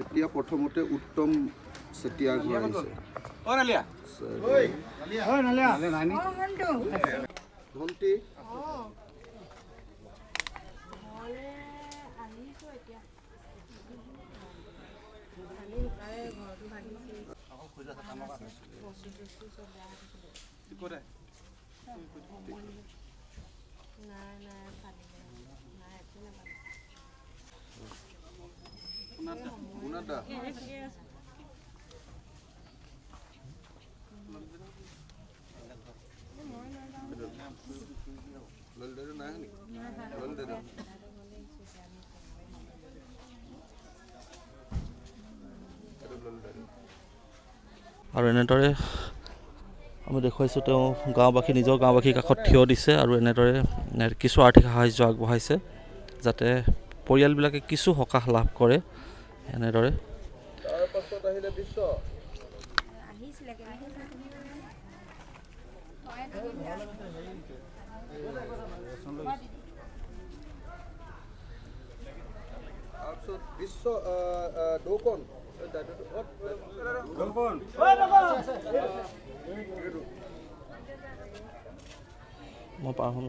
এতিয়া প্ৰথমতে উত্তম চেতিয়াৰ ঘৰ আহিছে। ধনটি। আৰু এনেদৰে আমি দেখুৱাইছোঁ, তেওঁ গাঁওবাসী, নিজৰ গাঁওবাসীৰ কাষত থিয় দিছে আৰু এনেদৰে কিছু আৰ্থিক সাহাৰ্য আগবঢ়াইছে যাতে পৰিয়ালবিলাকে কিছু সকাহ লাভ কৰে। এনেদৰে মই পাৰ হ'ম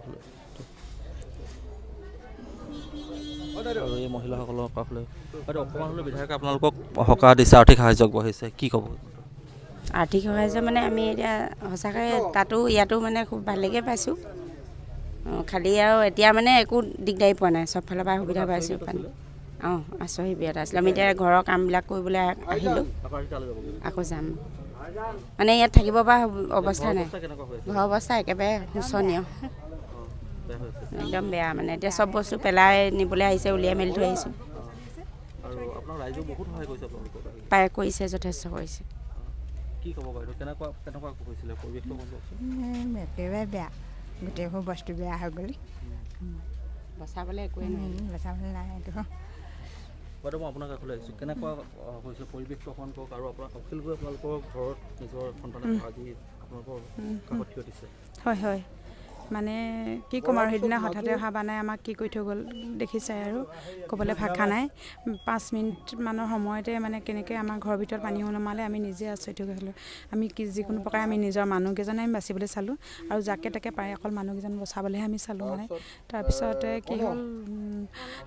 আৰু এই মহিলাসকলৰ কাষলৈ। অকণমান হ'লেও বিধায়কে আপোনালোকক সকাহ দিছে, আৰ্থিক সাহাৰ্য আগবঢ়াইছে, কি ক'ব? আৰ্থিক সাহাৰ্য মানে আমি এতিয়া সঁচাকৈ তাতো ইয়াতো মানে খুব ভালেকৈ পাইছোঁ। খালি আৰু এতিয়া মানে একো দিগদাৰী পোৱা নাই, চব ফালৰ পৰা সুবিধা পাইছোঁ। পানী অঁ আশ্ৰয় শিবিৰ এটা আছিলে, আমি এতিয়া ঘৰৰ কামবিলাক কৰিবলৈ আহিলোঁ, আকৌ যাম। মানে ইয়াত থাকিব পৰা অৱস্থা নাই, ঘৰৰ অৱস্থা একেবাৰে শোচনীয়, একদম বেয়া। মানে এতিয়া চব বস্তু পেলাই নিবলৈ আহিছে, উলিয়াই মেলি থৈ আহিছোঁ। পাই কৰিছে, যথেষ্ট কৰিছে। একেবাৰে বেয়া, গোটেইবোৰ বস্তু বেয়া হৈ গ'ল, বচাবলৈ একোৱেই নাই, বচাবলৈ নাই। এইটো বাইদেউ, মই আপোনাৰ কাষলৈ আহিছোঁ, কেনেকুৱা হৈছে পৰিৱেশটো অকণমান কওক। আৰু আপোনাৰ অখিল গগৈ আপোনালোকৰ ঘৰত নিজৰ সন্তানে আজি আপোনালোকৰ কাষত থিয় দিছে। হয় হয়, মানে কি ক'ম আৰু, সেইদিনা হঠাতে অহা বানাই আমাক কি কৰি থৈ গ'ল দেখিছাই, আৰু ক'বলৈ ভাষা নাই। 5 মিনিটমানৰ সময়তে মানে কেনেকৈ আমাৰ ঘৰৰ ভিতৰত পানী সোমালে আমি নিজে আচৰিত হৈ গৈছিলোঁ। আমি কি যিকোনো প্ৰকাৰে আমি নিজৰ মানুহকেইজনে আমি বাচিবলৈ চালোঁ আৰু যাকে তাকে পাৰে অকল মানুহকেইজন বচাবলৈহে আমি চালোঁ মানে। তাৰপিছতে কি হ'ল,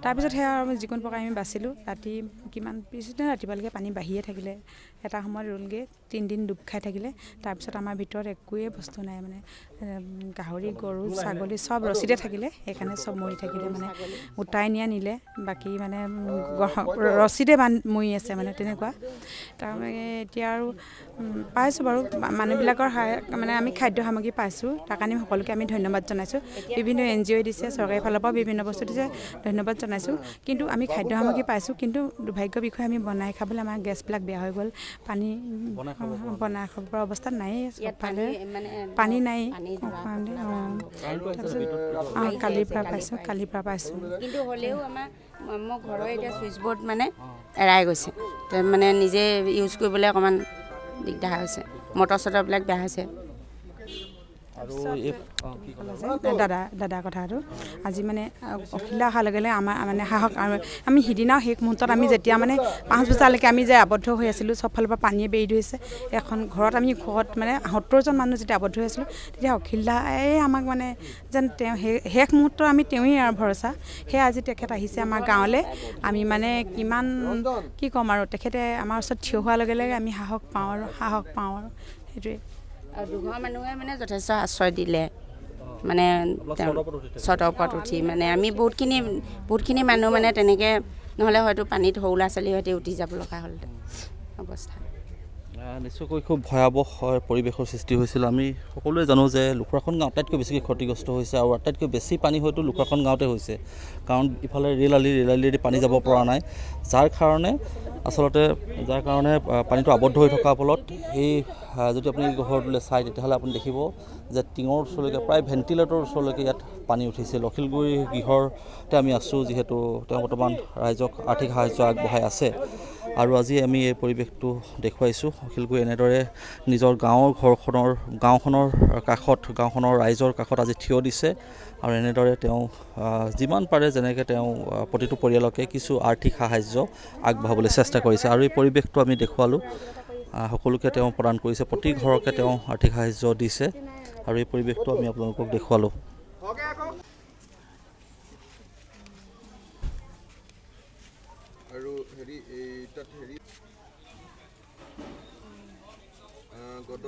তাৰপিছত সেয়া আৰু যিকোনো প্ৰকাৰে আমি বাচিলোঁ। ৰাতি কিমান পিছদিনা ৰাতিপুৱালৈকে পানী বাঢ়িয়ে থাকিলে, এটা সময়ত ৰ'লগৈ, 3 দিন ডুব খাই থাকিলে। তাৰপিছত আমাৰ ভিতৰত একোৱেই বস্তু নাই, মানে গাহৰি, গৰু, ছাগলী চব ৰছীতে থাকিলে, সেইকাৰণে চব মৰি থাকিলে। মানে উটাই নিয়া নিলে, বাকী মানে ৰছীতে মৰি আছে মানে তেনেকুৱা। তাৰমানে এতিয়া আৰু পাইছোঁ বাৰু মানুহবিলাকৰ মানে আমি খাদ্য সামগ্ৰী পাইছোঁ, তাৰ কাৰণে সকলোকে আমি ধন্যবাদ জনাইছোঁ। বিভিন্ন NGO দিছে, চৰকাৰী ফালৰ পৰাও বিভিন্ন বস্তু দিছে, ধন্যবাদ জনাইছোঁ। কিন্তু আমি খাদ্য সামগ্ৰী পাইছোঁ, কিন্তু দুৰ্ভাগ্যৰ বিষয়ে আমি বনাই খাবলৈ আমাৰ গেছবিলাক বেয়া হৈ গ'ল, পানী বনাই খাব পৰা অৱস্থাত নায়েই, চবফালে পানী নাই। তাৰপিছত অঁ কালিৰ পৰা পাইছোঁ, কালিৰ পৰা পাইছোঁ। কিন্তু হ'লেও আমাৰ মোৰ ঘৰৰ এতিয়া ছুইচ বৰ্ড মানে এৰাই গৈছে, মানে নিজে ইউজ কৰিবলৈ অকণমান দিগদাৰ হৈছে, মটৰ চটৰবিলাক বেয়া হৈছে। দাদা দাদা কথাটো আজি মানে অখিল দা অহাৰ লগে লগে আমাৰ মানে সাহস, আমি সিদিনাও শেষ মুহূৰ্তত আমি যেতিয়া মানে 5 বজালৈকে আমি যে আবদ্ধ হৈ আছিলোঁ, চব ফালৰ পৰা পানীয়ে বেৰি ধৰিছে এখন ঘৰত, আমি ঘৰত মানে 70জন মানুহ যেতিয়া আবদ্ধ হৈ আছিলোঁ, তেতিয়া অখিল দাই আমাক মানে যেন তেওঁ শেষ মুহূৰ্তত আমি তেওঁৱেই আৰু ভৰসা। সেয়া আজি তেখেত আহিছে আমাৰ গাঁৱলৈ, আমি মানে কিমান কি ক'ম আৰু, তেখেতে আমাৰ ওচৰত থিয় হোৱাৰ লগে লগে আমি সাহস পাওঁ আৰু, সাহস পাওঁ আৰু সেইটোৱে। আৰু দুঘৰ মানুহে মানে যথেষ্ট আশ্ৰয় দিলে, মানে চটৰ ওপৰত উঠি মানে আমি বহুতখিনি মানুহ মানে তেনেকৈ নহ'লে হয়তো পানীত সৰু ল'ৰা ছোৱালীৰ সৈতে উঠি যাব লগা হ'লহেঁতেন অৱস্থা। নিশ্চয়কৈ খুব ভয়াৱহ পৰিৱেশৰ সৃষ্টি হৈছিল। আমি সকলোৱে জানো যে লখৰাখন গাঁও আটাইতকৈ বেছিকৈ ক্ষতিগ্ৰস্ত হৈছে আৰু আটাইতকৈ বেছি পানী হয়তো লখৰাখন গাঁৱতে হৈছে, কাৰণ ইফালে ৰেল আলিৰেদি পানী যাব পৰা নাই, যাৰ কাৰণে আচলতে যাৰ কাৰণে পানীটো আবদ্ধ হৈ থকাৰ ফলত এই যদি আপুনি ঘৰটোলৈ চায় তেতিয়াহ'লে আপুনি দেখিব যে টিঙৰ ওচৰলৈকে, প্ৰায় ভেণ্টিলেটৰৰ ওচৰলৈকে ইয়াত পানী উঠিছিল। অখিল গগৈৰ গৃহতে আমি আছোঁ, যিহেতু তেওঁ বৰ্তমান ৰাইজক আৰ্থিক সাহাৰ্য আগবঢ়াই আছে। আৰু আজি আমি এই পৰিৱেশটো দেখুৱাইছোঁ। অখিল গগৈ এনেদৰে নিজৰ গাঁৱৰ ঘৰখনৰ, গাঁওখনৰ কাষত, গাঁওখনৰ ৰাইজৰ কাষত আজি থিয় দিছে আৰু এনেদৰে তেওঁ যিমান পাৰে যেনেকৈ তেওঁ প্ৰতিটো পৰিয়ালকে কিছু আৰ্থিক সাহাৰ্য আগবঢ়াবলৈ চেষ্টা কৰিছে। আৰু এই পৰিৱেশটো আমি দেখুৱালোঁ, সকলোকে তেওঁ প্ৰদান কৰিছে, প্ৰতি ঘৰকে তেওঁ আৰ্থিক সাহাৰ্য দিছে আৰু এই পৰিৱেশটো আমি আপোনালোকক দেখুৱালোঁ। আৰু হেৰি, এই তাত হেৰি গদ